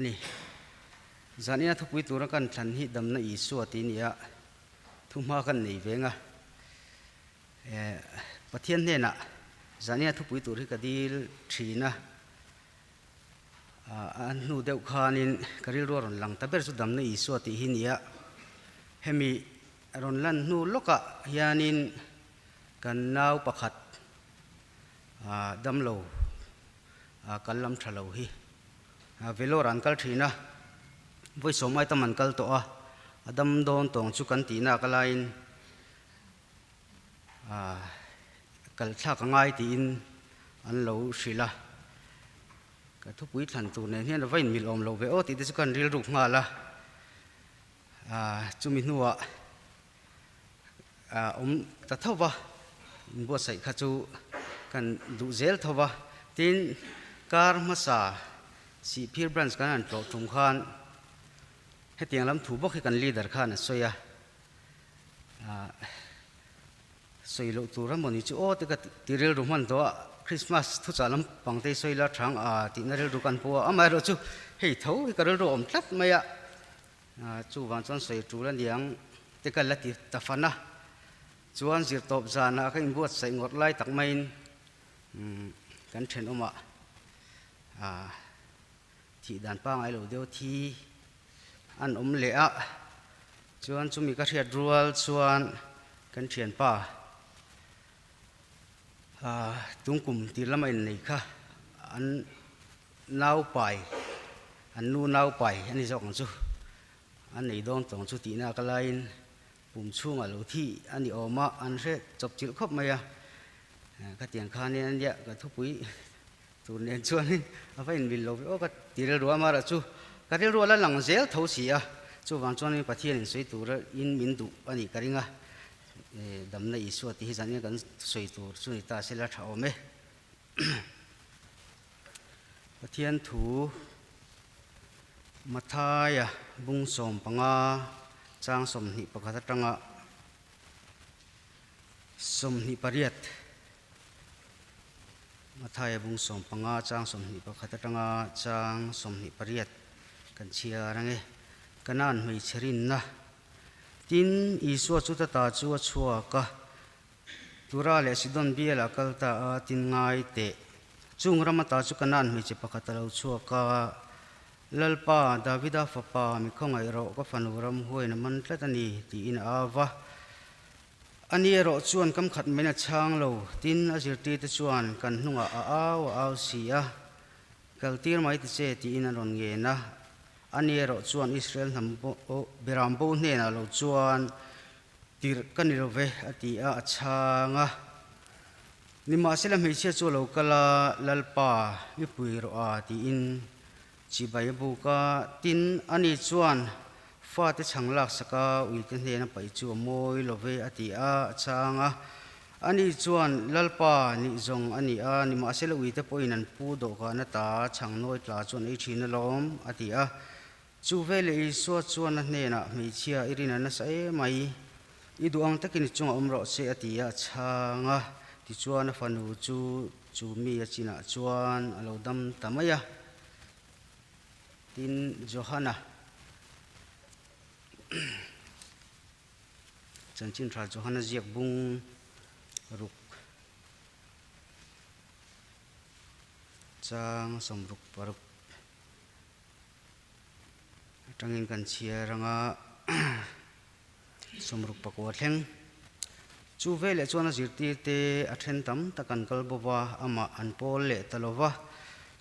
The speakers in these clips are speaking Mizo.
ni. Zanina thupui tura kan thlan hi damna Isua tih a ni a, thuhma kan nei veng a. Pathian hnenah zanina thupui tur hi ka dil thin a, a hnu deuh khanin ka rilru a rawn lang ta ber chu damna Isua tih hi a ni a. Hemi rawn lan hnu lawkah hianin kan nau pakhat damlo kal lam tha lo hi Vellore an kal thin a, vawi sawmai tam an kal tawh a, a dam dawn tawng chu kan tihna ka laiin kal thlak a ngai tiin an lo hrilh a, ka thupui thlan tur nen hian a va inmilh awm lo ve aw tih te chu ka han rilruk nghal a, chumi hnuah awm ta tho va, inbuatsaih kha chu kan duh zel tho va, tin kar hmasa Sihphir branch kan han tlawh tum khan hetiang lam thu bawk hi kan leader khan a sawi a, sawi loh tur a mawni chu aw te ka ti rilru hman tawh a, Christmas thuchah lampang te hi sawi la thang a tihna rilru kan pu a, amaherawh chu hei tho hi ka rilru a awm tlat mai a. Chuvang chuan sawi tul a niang te ka la ti ta fan a, chuan zirtawp zanah ka inbuatsaih ngawt lai tak maiin kan thenawmah thih dan pangngai lo deuh thi an awm leh a, chuan chumi ka hriat rual chuan kan thianpa tungkum tir lama innei kha an Naupai, an nu naupai a ni zawk ang chu, a nei dawn tawng chu tihna ka laiin pum chhungah lo thi a ni awm a, an hre chawp chilh khawp mai a, khatiang khanin a nia ka thupui tur nen chuanin a va inmil lo ve aw ka ti rilru a, amaherawh chu ka rilru a la lang zel tho si a, chuvang chuanin Pathianin sawi tura in min duh a nih ka ring a, damna Isua tih hi zanin kan sawi tur chu ni ta se la tha awm e. Pathian thu Mathaia bung 15 chang 21 atanga 28 Mathaia bung 15 chang 21 atanga chang 28 kan chhiar ange. Kanaan hmeichhe rinna Tin, Isua chu ta ta chu a chhuak a. Tura leh Sidon bialah kal ta a, tin ngai teh. Chung ram ata chu Kanaan hmeichhe pakhat a lo chhuak a, Lalpa, Davida fapa, mi khawngaih rawh, ka fanu ram huain a man tlat a ni, tiin a au va. Ani erawh chuan kam khat mai a chhang lo, tin a zirtirte chuan kan hnungah a au a au si a, Kaltir mai ti che, tiin a rawn ngen a. Ani erawh chuan Israel hnam beram bo hnenah lo chuan, Tirh ka ni lo ve, a ti a, a chhang a. Nimahsela hmeichhia chu a lo kal a, Lalpa, i pui rawh a, tiin chibai a buk a. Tin, ani chuan fate chhang laksak a, uite hnena paih chu a mawi lo ve, a ti a, a chhang a. Ani chuan, Lalpa, nih zawng a ni a, nimahsela uite pawhin an pu dawhkan ata chhang nawi tla chu an ei thin alawm, a ti a. Chu veleh Isua chuan a hnenah, Hmeichhia, i rin a nasa em mai. I duh ang takin i chungah awm rawh se, a ti a, a chhang a. Tichuan a fanu chu chu mi a chinah chuan a lo dam ta mai a. Tin, Johana Chanchin Tha Johana ziak bung ruk chang 66. Atangin kan chhiar anga 64 thleng. Chu veleh chuan a zirtirte a then tam tak an kal bawk a, amah an pawl leh ta lo va.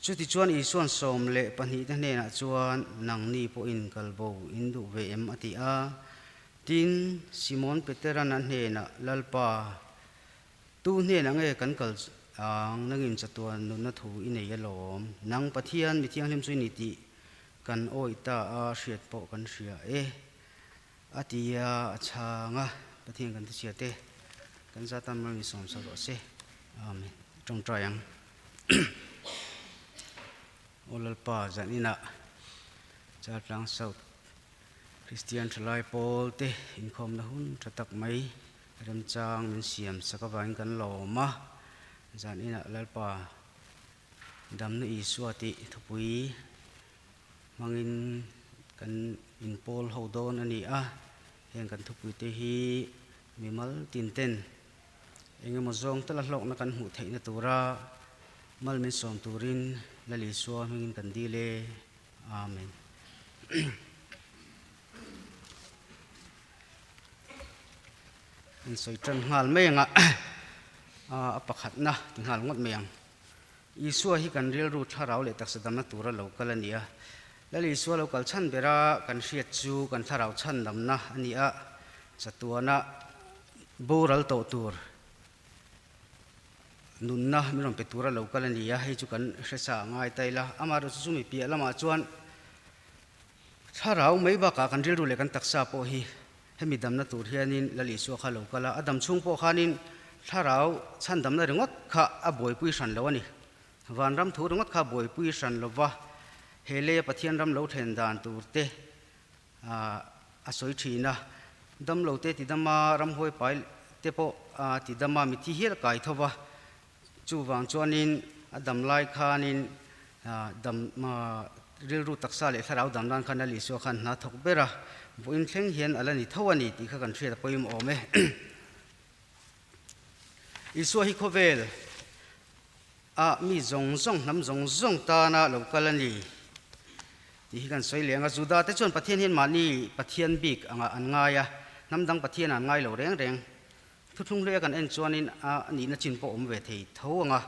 Chutichuan Isua'n 12 te hnenah chuan, Nangni pawhin kal bo in duh ve em? a ti a. Tin, Simon Petera'n a hnenah, Lalpa, Tu hnenah nge kan kal ang? Nangin chatuan nunna thu i nei alawm. Nang Pathian mi thianghlim chu i ni tih kan awih ta a, hriat pawh kan hria e, a ti a, a chhang a. Pathian kan tichhia te, kan za tan mal mi sawm sak rawh se. Amen. Tawngtai ang. Aw Lalpa, zan inah Chaltlang South Kristian thalai pawl te inkhawmna hun tha tak mai remchang min siam sak avangin kan lawm a, zan inah Lalpa damna Isua tih thupui hmangin kan inpawl ho dawn a ni a, heng kan thupuite hi mimal tin ten engemaw zawng tala hlawkna kan hmuh theihna tura mal min sawm turin Lal Isua hmingin kan dil e. Amen. In sawi tan nghal mai anga a pakhatna ti nghal ngawt mai ang. Isua hi kan rilru thlarau leh taksa damna tura lo kal a ni a. Lal Isua lo kal chhan bera kan hriat chu kan thlarau chhan damna a ni a, chatuana boral tawh tur nunna min rawn pe tura lo kal a ni a, hei chu kan hre sa a ngai ta ila. Amaherawhchu chu mi piah lamah chuan thlarau mai bakah kan rilru leh kan taksa pawh hi Hemi damna tur hianin Lal Isua kha lo kal a, a dam chhung pawh khanin thlarau chhandamna ringawt kha a buaipui hran lo a ni. Vanram thu ringawt kha a buaipui hran lo va, he leia Pathian ram lo thlen dan tur te a sawi thin a. Damlo te tidama ramhuai pai te pawh tidama mitthi hial kai tho va, Chuvang chuanin a dam lai khanin dam rilru taksa leh thlarau dam nan khan Lal Isua khan hna thawk ber a, vawiin thleng hian a la ni tho a ni tih kha kan hriat a pawimawh awm e. Isua hi khawvel a mi zawng zawng, hnam zawng zawng tana lo kal a ni tih hi kan sawi leh ang a. Juda te chuan Pathian hian mahni Pathian bik angah an ngai a, hnam dang Pathian an ngai lo reng reng. Thuthlung hlui a kan en chuanin a nihna chin pawh awm ve thei tho ang a,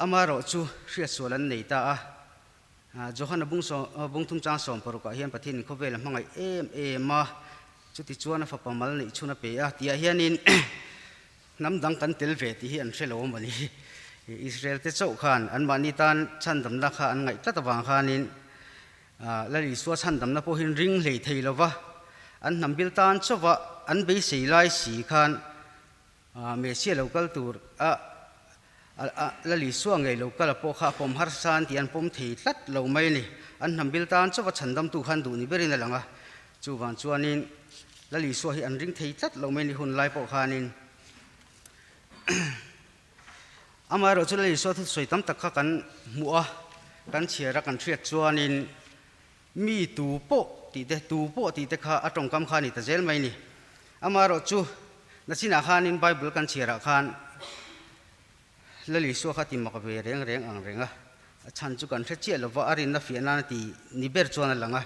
amaherawh chu hriatsual an nei ta a. Johana bung bung thum chang 16 ah hian Pathianin khawvel a hmangaih em em a, chuti chuan a fapa mal neih chhun a pe a tihah hianin hnam dang kan tel ve tih hi an hre lo a mawni. Israel te chauh khan anmahni tan chhandamna kha an ngaih tlat avang khanin Lal Isua chhandamna pawhin ring hlei thei lova an hnam bil tan chauva an beisei lai si khan Messia lo kal tur a Lal Isua ngei lo kal a pawh kha a pawm harsa an tih an pawm thei tlat lo mai a ni. An hnam bil tan chauva chhandamtu khan duh ni berin a lang a, chuvang chuanin Lal Isua hi an ring thei tlat lo mai a ni hun lai pawh khanin. Amaherawhchu Lal Isua thusawi tam tak kha kan hmuh a, kan chhiar a, kan hriat chuanin mi tu pawh tih te, tu pawh tih te kha a tawngkam kha a ni ta zel mai a ni. Amaherawhchu nachinah khanin Bible kan chhiarah khan Lal Isua kha ti mak ve reng reng ang reng a, a chhan chu kan hre chiah lova a rinna fiah nan a ti ni ber chuan a lang a.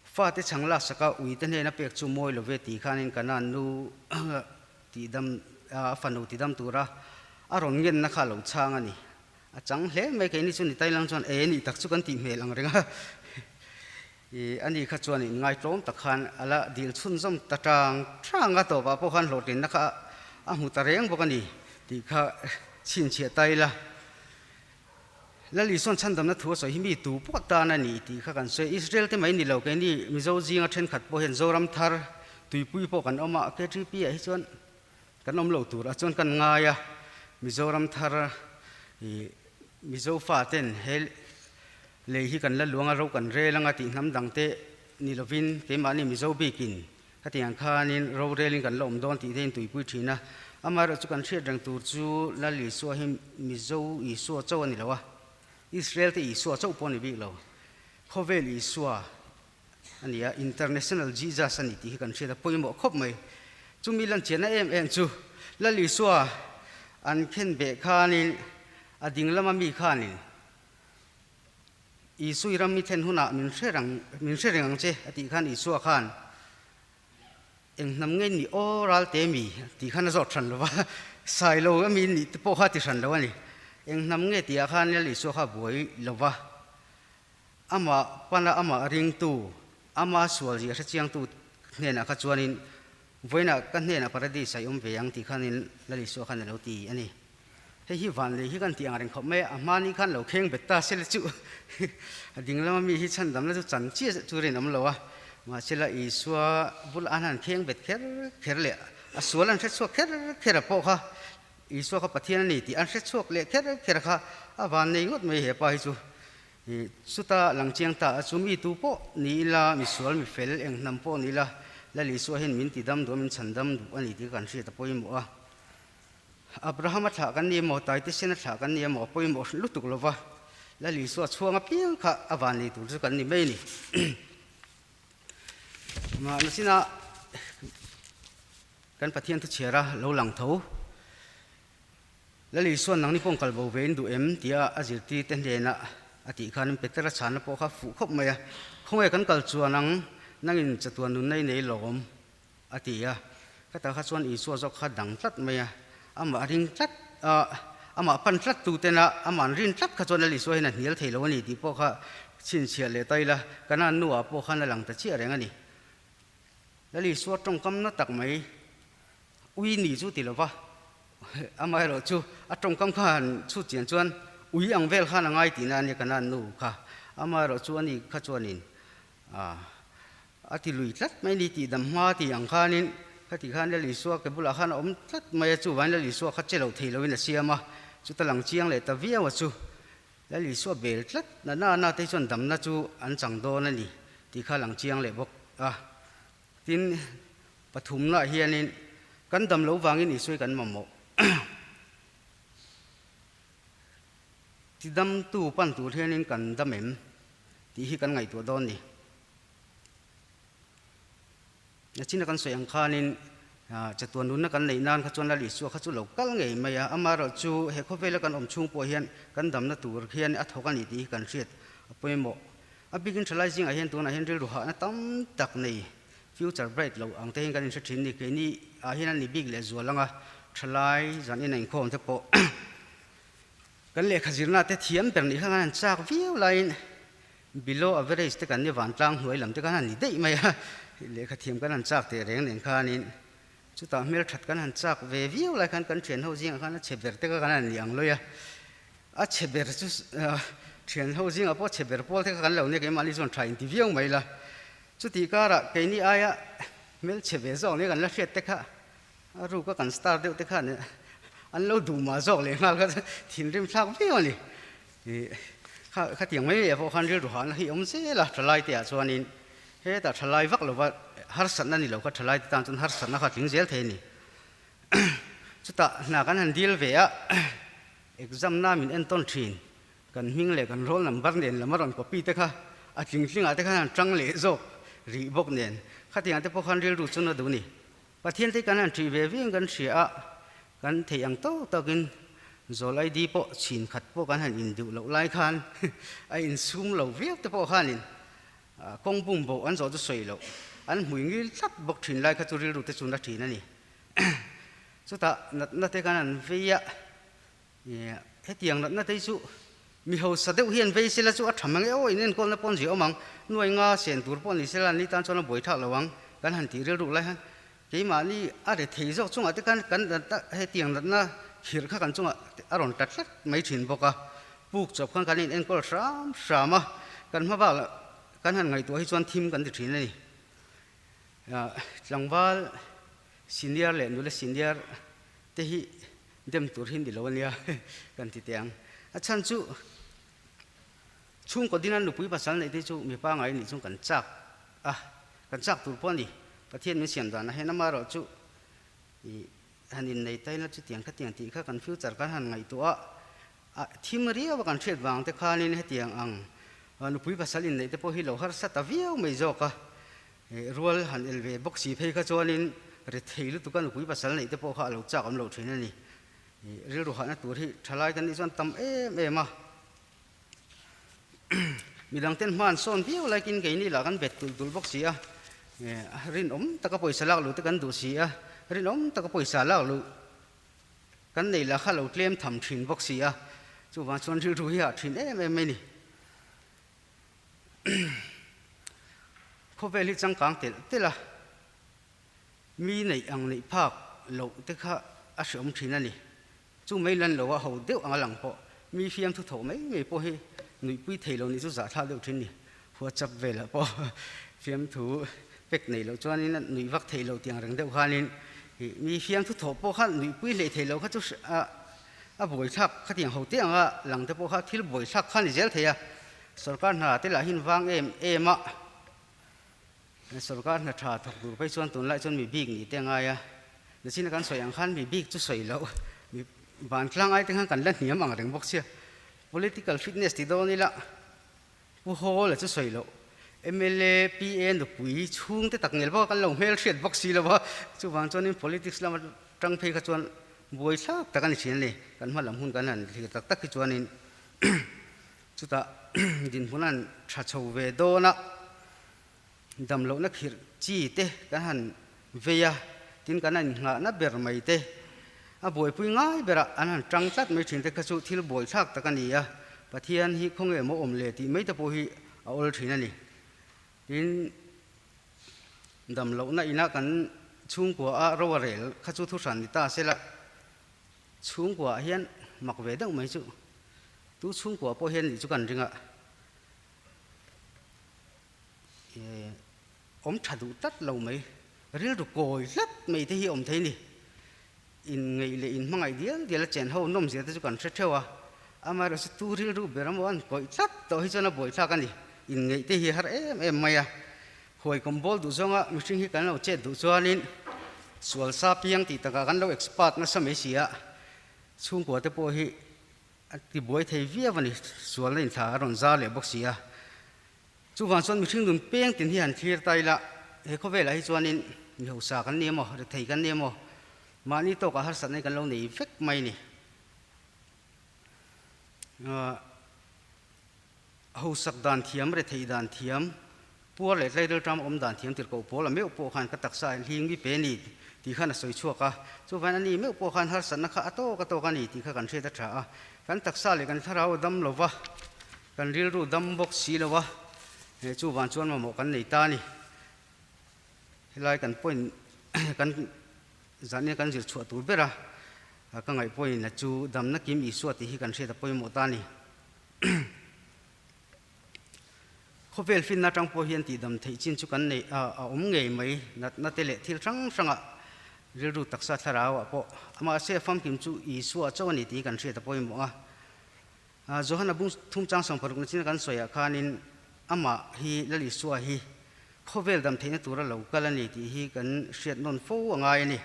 Fate chhang laksaka uite hnena pek chu mawi lo ve tih khanin Kanaan nu tihdam a fanu tidam tura a rawn ngenna kha a lo chhang a ni. A chang hle mai keini chu ni Tailang chuan e nih tak chu kan tih hmel ang reng a. I ani kha chuan inngai tlawm tak khan a la dil chhunzawm ta tang tang a, tawpah pawh khan hlawhtlinna kha a hmu ta reng bawk a ni tih kha chhinchhiah ta ila. Lal Isua'n chhandamna thu a sawi hi mi tu pawh tan a ni tih kha kan sawi. Israel te mai ni lo, keini Mizo zinga thenkhat pawh hian Zoram thar tuipui pawh kan awm a, KTP ah hi chuan kan awm lo tur ah chuan kan ngai a, Mizoram thar ih Mizo fa ten he lei hi kan la luang a, ro kan rel anga tih hnam dang te ni lovin keimahni Mizo bikin Khatiang khanin rorelin kan la awm dawn tih te in tuipui thin a. Amaherawhchu kan hriat reng tur chu Lal Isua hi Mizo Isua chauh a ni lo a, Israel te Isua chauh pawh a ni bik lo. Khawvel Isua a ni a, International Jesus a ni tih hi kan hriat a pawimawh khawp mai. Chumi lanchianna em em chu Lal Isua an khenbeh khanin a ding lama mi khanin Isui ram i thlen hunah min hre rang, min hre reng ang che, a tih khan Isua khan, Eng hnam nge ni aw ralte mi? tih khan a zawt hran lo va, sai lo a mi nih te pawh kha a ti hran lo a ni. Eng hnam nge tihah khan Lal Isua kha a buai lo va, amah pana amah ringtu, ama sual zia hre chiangtu hnenah kha chuanin, Vawiinah ka hnenah Paradise ah i awm ve ang tih khanin Lal Isua khan a lo ti a ni. Hei hi van lei hi kan tih ang reng khawp mai a, a hmani khan lo kheng bet ta sela chu a ding lama mi hi chhandamna chu chan chiah chu rinawm lo a, mahsela Isua bulah an han kheng bet kher kher leh a sual an hre chhuak kher kher a pawh kha Isua kha Pathian a ni tih an hre chhuak leh kher kher kha a van nei ngawt mai he pa hi chu. Chuta lang chiang ta a chu mi tu pawh ni ila, misual mifel eng hnam pawh ni ila, Lal Isua hian min tidam duh a, min chhandam duh a ni tih kan hriat a pawimawh a. Abraham a thlah kan ni emaw, Taitisen a thlah kan ni emaw a pawimawh lutuk lo va. Lal Isua chhuang apiang kha a van nei tur chu kan ni mai a ni. Mahna chinah kan Pathian thuchhiara lo lang tho. Lal Isua'n nangni pawh kal bo ve in duh em? tia a zirtirte hnenah a tih khan Petera chhanna pawh kha fuh khawp mai a, Khawnge kan kal chuan ang, nangin chatuan nunna i nei lawm, a ti a. Khatah kha chuan Isua zawk kha dang tlat mai a, amah ring tlat a, amah pan tlat tu tena amah an rin tlat kha chuan Lal Isua hian a hnial thei lo a ni tih pawh kha chhinchhiah leh ta ila, Kanaan nuah pawh khan a lang ta chiah reng a ni. Lal Isua tawngkamna tak mai ui ni chu ti lova, Amaherawh chu a tawngkam kha han chhut chian chuan ui ang vel khan a ngai tihna a nia ka nan nu kha. Amaherawh chu ani kha chuanin a ti lui tlat mai ni tih dam hma tih ang khanin khati khan Lal Isua ke bulah khan a awm tlat mai a, chuvangin Lal Isua kha che lo thei loin a siam a, chuta lang chiang leh ta viau a chu. Lal Isua bel tlat na na na te chuan damna chu an chang dawn a ni tih kha lang chiang leh bawk a. Tin, pathumnaah hianin kan dam lo vangin Isua hi kan mamawh. Tidamtu pan tur hianin kan dam em tih hi kan ngaihtuah dawn ni. Nachina kan sawi ang khanin chatuan nunna kan neih nan kha chuan Lal Isua kha chu lo kal ngei mai a, amaherawh chu he khawvela kan awm chhung pawh hian kan damna tur hian a thawk a ni tih hi kan hriat a pawimawh. A bikin thalai zingah hian tunah hian rilru hahna tam tak nei, future bright lo ang te hian kan inhre thin ni. Keini ah hian an ni bik leh zual anga thalai zan in a inkhawm te pawh kan lehkha zirna te thiam ber nih kha kan han chak viau laiin below average te kan ni vantlang hnuai lam te khan han ni daih mai a, lehkha thiam kan han chak teh reng nen khanin chutah hmelthat kan han chak ve viau lai khan kan thianho zingah khan a chhe ber te kha kan han ni ang lawih a. A chhe ber chu thian ho zingah pawh chhe ber pawl te kha kan lo nia keimahni chuan tha inti viau mai la. Chutih karah keini aia hmel chhe ve zawk nia kan la hriat te kha a ruka kan star deuh te khan an lo duh mah zawk leh nghal kha thinrim thlak viau a ni. Kha khatiang mai mai ah pawh khan rilru hahna hi awm zel a thalai te ah chuanin hetah thalai vak lova harsatna ni lo kha thalai te tan chuan harsatna kha a tling zel thei a ni. Chutah hna kan han dil ve a. Exam na min entawn thin, kan hming leh kan roll number nen lam a rawn copy te kha a tling tlingah te khan an tang leh zawk rih bawk nen khatiang te pawh khan rilru chu na duh ni. Pathian te kan han ṭih ve viau in kan hria a, kan theih ang tawk tawkin zawl ID pawh chhin khat pawh kan han induh loh lai khan a insum lo viau te pawh khanin kawng bum boh an zawh chu sawi loh an hmui ngil tlat bawk thin lai kha chu rilru te chu na thin a ni. Chutah natna te khan an vei a, hetiang natna te hi chu mi hausa deuh hi an vei sela chu a tha mang e aw, in enkawlna pawh an zia awm ang, nuai nga sen tur pawh ni sela an ni tan chuan a buai thak lo ang kan han tih rilruk lai khan keimahni a re thei zawk chungah te khan kan natna hetiang natna khirh kha kan chungah a rawn tla tlat mai thin bawk a, puk chawp khan kan in enkawl hram hram a, kan hma bak kan han ngaihtuah hi chuan thim kan ti thin a ni. Tlangval Senior leh nula senior te hi dem tur hi ni lo ania kan ti teh ang. A chhan chu chhungkaw dina nupui pasal neih te chu mipa ngai nih chung kan chak a, kan chak tur pawh a ni. Pathian min siam danah hian amaherawh chu ih han innei ta ila chutiang khatiang tih kha kan future kan han ngaihtuah a, thim riau a kan hriat vang te khanin hetiang ang nupui pasal inneih te pawh hi lo harsa ta viau mai zawk a. Rual han el ve bawk si phei kha chuanin rethei lutuk a nupui pasal neih te pawh kha a lo chak awm loh thin a ni. Rilru hahna tur hi thalai kan nih chuan tam em em a. Midang ten hma an sawn viau laikin keini lah kan bet tulh tulh bawk si a. Rinawm taka pawisa lak luh te kan duh si a, rinawm taka pawisa lak luh kan nei lah kha lo tlem tham thin bawk si a. Chuvang chuan rilru hi hah thin em em mai ni. Khawvel hi changkang telh telh a, mi neih ang neih phak loh te kha a hreawm thin a ni. Chu mai lan lo a ho deuh ang a lang pawh, mi fiamthu thawh mai mai pawh hi nuihpui thei lo nih chu zahthlak deuh thin ni. WhatsApp velah pawh fiamthu pek neih loh chuanin a nuih vak theih loh tiang reng deuh khanin mi fiamthu thawh pawh kha nuihpui hleih theih loh kha chu A buaithlak khatiang ho te anga lang te pawh kha thil buaithlak kha ni zel thei a, sorkar hna te lah hin vang em em a, sorkar hna tha thawk tur phei chuan tunlai chuan mi bik ni te a ngai a, nachin a kan sawi ang khan mi bik chu sawi loh, mi vantlang ai te khan kan la hniam ang reng bawk sia. Political fitness ti dawn ila Pu Hawla chu sawi loh. Mla, PA nupui chhungte tak ngel bawk a kan lo hmelhriat bawk si lo va, chuvang chuanin politics lama tang phei kha chuan buai thlak tak a ni thin a ni. Kan hma lam hun kan han thlir tak tak hi chuanin chutah dinhmun an tha chho ve dawn a, damlohna khirh chi te kan han vei a, tin kan han inngahna ber mai te a buaipui ngai berah an han tang tlat mai thin te kha chu thil buai thlak tak a ni a, Pathian hi khawnge maw awm le tih mai te pawh hi a awl thin a ni. Tin, damlohna ina kan chhungkua a ro a rel kha chu thuhran ni ta se la, chhungkua ah hian mak ve deuh mai chu tu chhungkua pawh hian nih chu kan ring a. Awm tha duh tlat lo mai, rilru kawi hlat mai te hi awm thei ni. Inngeih leh inhmangaih dial dial a chen ho nawm zia te chu kan hre theuh a, amaherawh chu tu rilru ber emaw an kawih tlat tawh hi chuan a buaithlak a ni. Inngeih te hi a har em em mai a, huai kawm bawl duh zawnga mihring hi kan lo chet duh chuanin sual sa piang tih takah kan lo expert nasa mai si a, chhungkua te pawh hi a ti buai thei viau a ni, sualna inthla a rawn zar leh bawk si a. Chuvang chuan mihring nun peng tin hi han thlir ta ila, he khawvelah hi chuanin mi hausa kan ni emaw, rethei kan ni emaw, mahni tawkah harsatna hi kan lo nei vek mai ni. Hausak dan thiam, rethei dan thiam, puar leh tlairel ṭam awm dan thiam tirhkoh pawl a meuh pawh khan ka taksa in hling mi pe ni tih khan a sawi chhuak a. Chuvangin ani meuh pawh khan harsatna kha a tawk a tawk a ni tih kha kan hriat a ṭha a. Kan taksa leh kan thlarau a dam lo va. Kan rilru dam bawk si lo a, he chuvang chuan mamawh kan nei ta a ni. Helai kan point kan zahnia kan zir chhuah tur ber a, ka ngaih pawhin a chu damna kim Isua tih hi kan hriat a pawimawh ta a ni. Khawvel finna atang pawh hian tihdam theih chin chu kan nei a awm ngei mai, natna te leh thil hrang hrangah rilru taksa thlarauah pawh mahse a famkim chu Isua chauh a ni tih hi kan hriat a pawimawh a. Johana bung thum chang 60 na chin kan sawiah khanin amah hi Lal Isua hi khawvel dam theihna tura lo kal a ni tih hi kan hriat nawn fo a ngai a ni.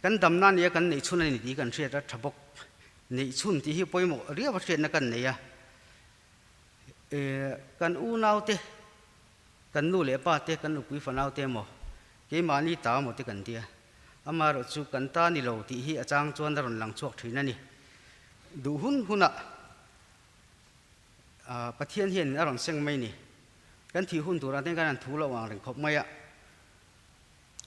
Kan damna nia kan neih chhun a ni tih kan hriat a tha bawk. Neih chhun tih hi pawimawh riau a hriatna kan nei a. Kan unaute, kan nu leh pa te, kan nupui fanau te emaw, keimahni ta emaw te kan tia. Amaherawhchu kan ta ni lo tih hi a chang chuan a rawn lang chhuak thin a ni. Duh hun hunah Pathian hianin a rawn seng mai ni. Kan thih hun turah te hian kan han thu loh ang reng khawp mai a.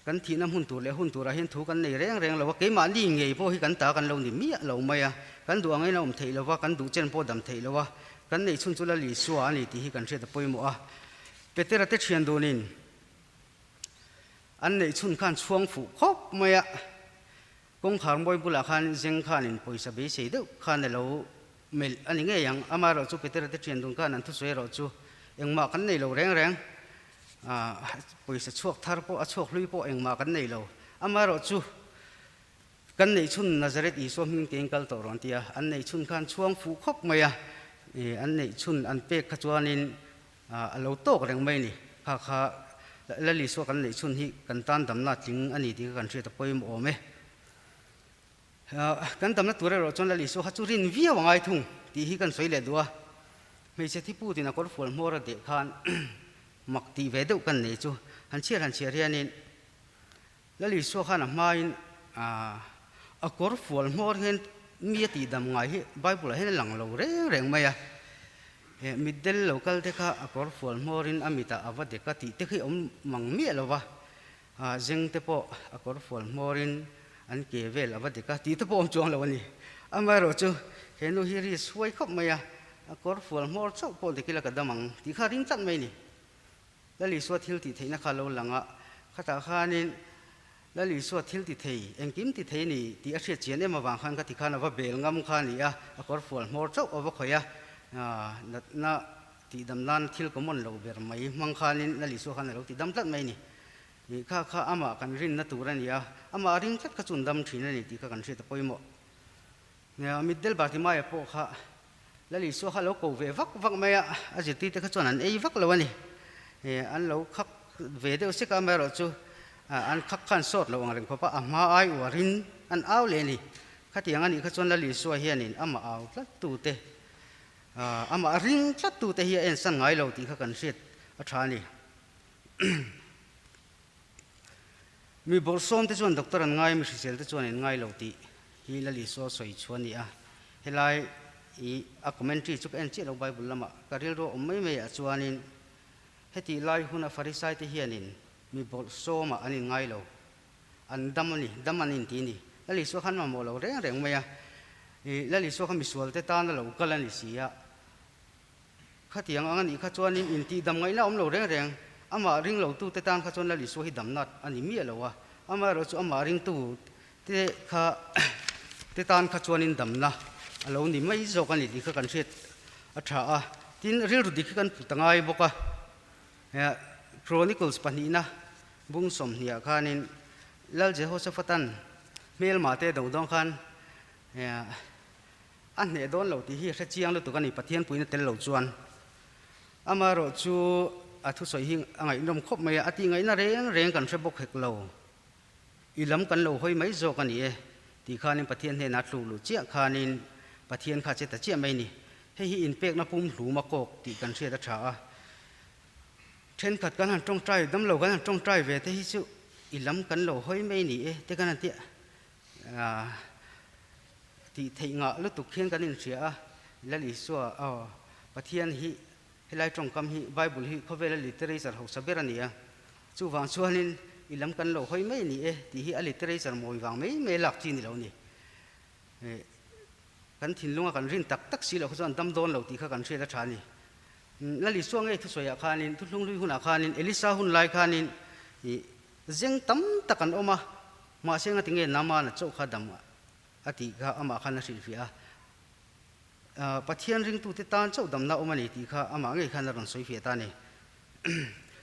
Kan thihna hmun tur leh hun turah hian thu kan nei reng reng lo a, keimahni ngei pawh hi kan ta kan lo ni miah lo mai a. Kan duh angin a awm theih lo va, kan duh chen pawh dam theih lo a, kan neih chhun chu Lal Isua a ni tih hi kan hriat a pawimawh a. Petera te thian dunin an neih chhun khan chhuang fuh khawp mai a. Kawngkhar mawi bulah khan zeng khanin pawisa beisei deuh khan a lo melh a ni ngei ang. Amaherawh chu Petera te thian dun khan an thusawi erawh chu engmah kan nei lo reng reng. Pawisa chhuak thar pawh a chhuak hlui pawh engmah kan nei lo. Amaherawh chu kan neih chhun Nazareth Isua hming tein kal tawh rawn ti a. An neih chhun khan chhuang fuh khawp mai a. An neih chhun an pek kha chuanin a lo tawk reng mai a ni. Kha kha Lal Isua kan neih chhun hi kan tan damna tling a ni tih kha kan hriat a pawimawh awm e. Kan damna tur erawh chuan Lal Isua kha chu rin viau a ngai thung tih hi kan sawi leh duh a. Hmeichhe thi putin a kawrfual hmawr a deh khan mak tih ve deuh kan nei chu han chhiar han chhiar hianin Lal Isua khan a hmain a kawrfual hmawr hian mi a tihdam ngai hi Bible ah hian a lang lo reng reng mai a. Mitdel lo kal te kha a kawrfual hmawrin a mitah a va dek a tih te khi awm mang miah lo va, zeng te pawh a kawrfual hmawrin an ke vel a va dek a tih te pawh awm chuang lo a ni. Amaherawhchu he nu hi ri suai khawp mai a, a kawrfual hmawr chauh pawh dik ila ka dam ang tih kha ring tlat mai a ni. Lal Isua thil tih theihna kha lo lang a, khatah khanin Lal Isua thil ti thei, engkim ti thei ni tih a hriat chian em avang khan ka ti khan a va bel ngam kha a ni a, a kawr fual hmawr chauh a va khawih a, natna tihdam nan thil common lo ber mai hmang khanin Lal Isua khan a lo tidam tlat mai a ni. Ih kha kha amah kan rinna tur a ni a, amah a ring tlat kha chu an dam thin a ni tih kha kan hriat a pawimawh. Mitdel Bartimaia pawh kha Lal Isua kha a lo ko ve vak vak mai a, a zirtirte kha chuan an ei vak lo a ni. An lo khak ve deuh sek a, amaherawhchu an khak khan sawt lo ang reng khawp a, a hma ai uarin an au leh a ni. Khatiang a nih kha chuan Lal Isua hianin amah au tlat tute. Amah ring tlattute hi a ensan ngai lo tih kha kan hriat a tha a ni. Mi bawrhsawmte chuan doctor an ngai a, mi hriselte chuan an ngai lo tih hi Lal Isua sawi chhuah a ni a. Helai i a commentary chu ka en chiah lo Bible lamah ka rilru a awm mai mai ah chuanin hetih lai huna Farisaite hianin mi bawrhsawmah an inngai lo, an dam a ni, dam an inti a ni. Lal Isua khan mamawh lo reng reng mai a, i Lal Isua kha misualte tan a lo kal a ni si a. Khatiang ang a nih kha chuanin intih dam ngaihna awm lo reng reng, amah ring lotute tan kha chuan Lal Isua hi damna a ni miah lo a, amaherawh chu amah ringtu te kha te tan kha chuanin damna a lo ni mai zawk a ni tih kha kan hriat a tha a. Tin, rilru dik hi kan put a ngai bawk a, Chronicles pahnihna bung sawmhniah khanin Lal Jehoshaphat-a'n hmelmah te do dawn khan A hneh dawn lo tih hi a hre chiang lutuk a ni, Pathian puina tel lo chuan. Amaherawh chu a thusawi hi a ngaihnawm khawp mai a, a tih ngaihna reng reng kan hre bawk hek lo. I lam kan lo hawi mai zawk a ni e tih khanin Pathian hnenah tluk luh chiah khanin Pathian kha che ta chiah mai a ni. Hei hi inpekna pum hlum a kawk tih kan hriat a tha a. Thenkhat kan han tawngtai, damlo kan han tawngtai ve te hi chu i lam kan lo hawi mai a ni e te kan han ti a. Tih theih ngah lutuk hian kan inhria a, Lal Isua, aw, Pathian hi helai tawngkam hi Bible hi khawvela literature hausa ber a ni a, chuvang chuanin i lam kan lo hawi mai a ni e tih hi a literature mawi vang mai mai lak chi ni lo a ni. Kan thinlunga kan rin tak tak si loh kha chuan dam dawn lo tih kha kan hriat a tha a ni. Lal Isua ngei thusawiah khanin, thuthlunghlui hunah khanin, Elisa hun lai khanin zeng tam tak an awm a, mahse engati nge Naamana chauh kha dam a tih kha amah khan a hrilhfiah a, Pathian ringtute tan chauh damna awm a ni tih kha amah ngei khan a rawn sawifiah ta a ni.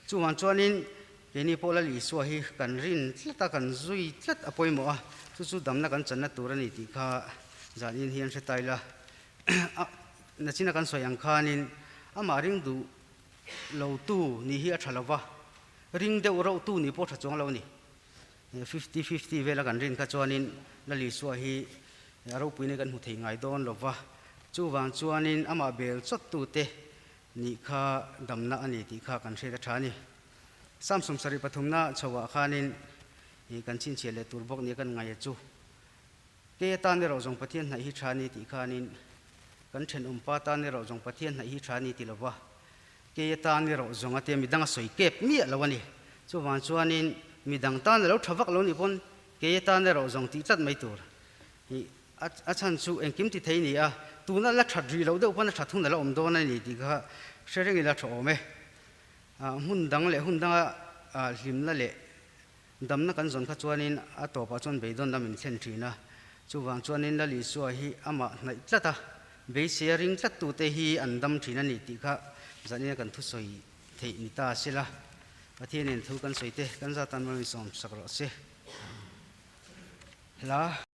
Chuvang chuanin keini pawh Lal Isua hi kan rin tlat a, kan zui tlat a pawimawh a, chu chu damna kan channa tur a ni tih kha zanin hian hre ta ila. Nachina kan sawi ang khanin amah ring duh lotu nih hi a tha lova, ring deuh rohtu nih pawh a tha chuang lo a ni. Fifty fifty vela kan rin kha chuanin Lal Isua hi a ropuina kan hmu thei ngai dawn lo va, chuvang chuanin amah bel chawttute nih kha damna a ni tih kha kan hriat a tha a ni. Psalm sawmsarih pathumna chhoah khanin kan chhinchhiah leh tur bawk nia kan ngaih a chu. Kei atan erawh zawng Pathian hnaih hi tha a ni tih khanin kan thenawmpa tan erawh zawng Pathian hnaih hi tha a ni ti lo va, Kei atan erawh zawng a tia midang a sawi kep miah lo a ni. Chuvang chuanin midang tan a lo tha vak lo nih pawn kei atan erawh zawng tih tlat mai tur hi a chhan chu engkim ti thei ni a, tuna la that rih loh deuh pawn a that hun a la awm dawn a ni tih kha hre reng ila tha awm e. Hmun dang leh hun danga hlimna leh damna kan zawn kha chuanin a tawpah chuan beidawn lam in thlen thin a. Chuvang chuanin Lal Isua hi amah hnaih tlat a, Beisei a ring tlattute hi an dam thin a ni tih kha zanin a kan thusawi theih ni ta sela, Pathianin thu kan sawi te kan zat tan mawlin sawm sak rawh se. Hla.